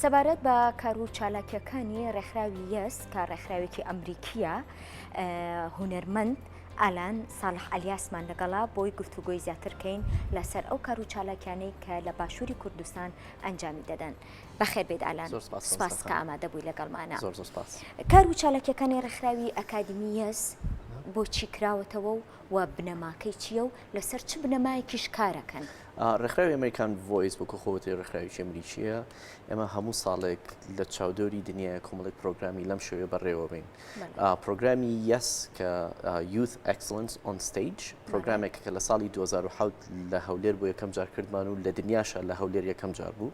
سەبارەت بە کار و چالاکیەکانی ڕێکخراوی یەس کە ڕێکخراوێکی ئەمریکیە هونەرمەند ئالان ساڵح ئەلیاسمان لەگەڵا بۆی گفتوگۆی زیاتر کەین لەسەر ئەو کار و چالاکیانەی کە لە باشووری کوردستان ئەنجامی دەدەن. بەخێر بێیت ئالان سپاس کە ئامادە بووی لەگەڵمانە. زۆر زۆر سپاس. کار و چالاکیەکانی ڕێکخراوی ئەکادیمی یەس بۆچی کراوەتەوە و و بنەماکەی چییە و لەسەر چ بنەمایەکیش کارەکەن؟ ڕێکخراوی American Voice وەکو خۆ وتەی ڕێکخراوێکی ئەمریکییە، ئێمە هەموو ساڵێک لە چاودەوری دنیایە کۆمەڵێک پرۆگرامی لەم شێوەیە بەڕێوەبەین. پرۆگرامی YES کە Youth Excellence on Stage پرۆگرامێکە کە لە ساڵی 2007 لە هەولێر بۆ یەکەم جار کردمان و لە دنیاشا لە هەولێر یەکەم جار بوو.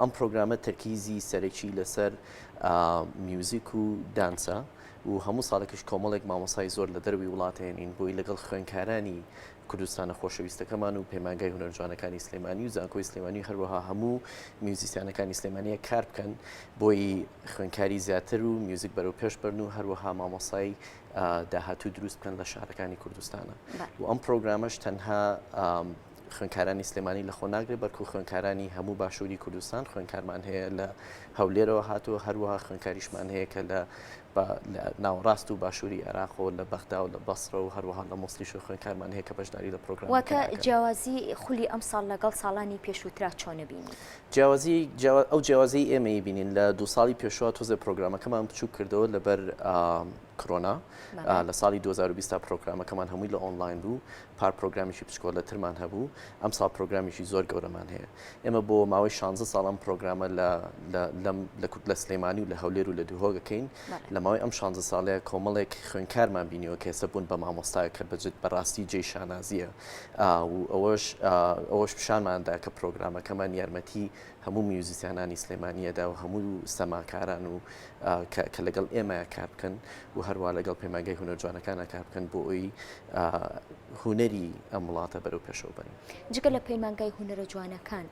ئەم پرۆگرامە تەرکیزی سەرەکی لەسەر میوزیک و دانسە و هەموو ساڵێکیش کۆمەڵێک مامۆستای زۆر لە دەرەوەی وڵات هێنین بۆی لەگەڵ خوێندکارانی کوردستانە خۆشەویستەکەمان و پەیمانگای هونەرجوانەکانی سلێمانی و زانکۆی سلێمانی و هەروەها هەموو میوزیسیانەکانی سلێمانیە کار بکەن بۆی خوێندکاری زیاتر و میوزیک بەرەو پێش بەرن و هەروەها مامۆستای داهاتوو دروست بکەن لە شارەکانی کوردستانە و ئەم پرۆگرامەش تەنها خوێندکارانی سلێمانی لەخۆ ناگرێت، بەڵکو خوێندکارانی هەموو باشووری کوردستان، خوێندکارمان هەیە لە هەولێرەوە هاتووە، هەروەها خوێندکاریشمان هەیە کە لە ناوەڕاست و باشووری عێراقەوە لە بەغدا و لە بەسرە و هەروەها لە موسڵیش خوێندکارمان هەیە کە بەشداری لە پرۆگرامەکە واتە جیاوازی خولی ئەمساڵ لەگەڵ ساڵانی پێشووترا چۆنە بینی؟ جیاوازی ئەو جیاوازیی ئێمەی بینین لە دوو ساڵی پێشووە تۆزێ پرۆگرامەکەمان بچووک کردەوە لەبەر کرۆنا لە ساڵی 2020 تا پرۆگرامەکەمان هەمووی لە ئۆنلاین بوو پار پرۆگرامێکی بچکۆلەترمان هەبوو ئەمساڵ پرۆگرامێکی زۆر گەورەمان هەیە ئێمە بۆ ماوەی 16 ساڵ ئەم پرۆگرامە لە لەم لە کورد لە سلێمانی و لە هەولێر و لە دهۆک ئەکەین لە ماوەی ئەم 16 ساڵەیە کۆمەڵێک خوێندکارمان بینیوە کە ئێستا بوون بە مامۆستا کە بەجد بەڕاستی جێی شانازیە و ئەوەش ئەوەش پیشانماندا کە پرۆگرامەکەمان یارمەتی هەموو میوزیسیانانی سلێمانیەدا و هەموو سەماکاران و کە لەگەڵ ئێمە کار بکەن و هەروە لەگەڵ پەیمانگای هونەر جوانەکانە کار بکەن بۆ ئەوی هونەری ئەم وڵاتە بەرەو پێشەوە بەرن. جگە لە پەیمانگای هونەرە جوانەکان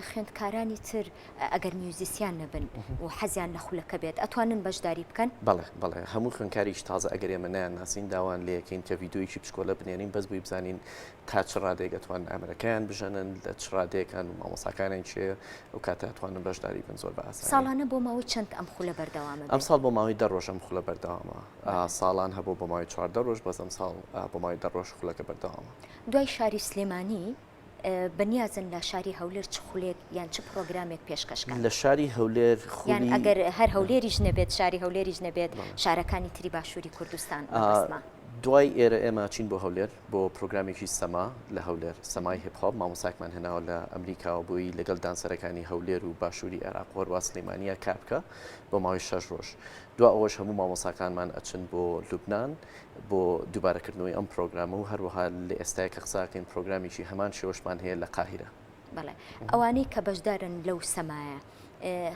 خوێندکارانی تر ئەگەر میوزیسیان نەبن و حەزیان لە خولەکە بێت ئەتوانن بەشداری بکەن؟ بەڵێ بەڵێ هەموو خوێندکاریش تازە ئەگەر ئێمە نەیان ناسین داوان لێکەین کە ڤیدیۆیەکی بچکۆلە بنێرین بەس بۆی بزانین تا چ ڕادەیەک ئەتوانن ئامێرەکەیان بژەنن لە چ ڕادەیەکان و مامۆستاکانیان کێ ئەو کاتە ئەتوانن بەشداری بن زۆر بە ئاسانی. ساڵانە بۆ ماوەی چەند ئەم خولە بەردەوامە بێت؟ ئەمساڵ بۆ ماوەی دە ڕۆژ ئەم خولە بەردەوامە. ساڵان هەبوو بۆ ماوەی 14 ڕۆژ بەس ئەمساڵ بۆ ماوەی دە ڕۆژ خولەکە بەردەوامە. دوای شاری سلێمانی بەنیازن لە شاری هەولێر چ خولێک یان چ پڕۆگرامێک پێشکەش کەن؟ لە شاری هەولێر یان خولی. ئەگەر هەر هەولێریش نەبێت شاری هەولێریش نەبێت شارەکانی تری باشووری کوردستان مەبەستمە. دوای ئێرە ئێمە چین بۆ هەولێر بۆ پرۆگرامێکی سەما لە هەولێر سەمای hip hop مامۆساکمان هێناوە لە ئەمریکاوە بۆی لەگەڵ dancer ەکانی هەولێر و باشووری عێراق و هەروە سلێمانیە کار بکە بۆ ماوەی شەش ڕۆژ دوا ئەوەش هەموو مامۆساکانمان ئەچن بۆ لوبناان بۆ دووبارەکردنەوەی ئەم پرۆگرامە و هەروەها لە ئێستای کە قساکەین پرۆگرامێکی هەمان شێوەشمان هەیە لە قاهیرە. بەڵێ ئەوانەی کە بەشدارن لەو سەمایە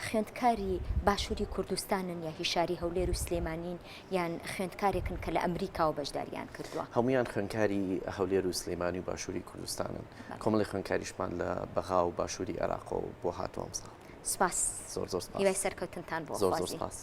خوێندکاری باشووری کوردستانن یا هی شاری هەولێر و سلێمانین یان خوێندکارێکن کە لە ئەمریکاوە بەشداریان کردووە؟ هەمویان خوێندکاری هەولێر و سلێمانی و باشووری کوردستانن کۆمەڵی خوێندکاریشمان لە بەغا و باشووری عێراقەوە بۆ هاتووە ئەمساڵ. سپاس زۆر زۆر سپاس هیوای سەرکەوتنتان بۆ زۆر زۆر سپاس.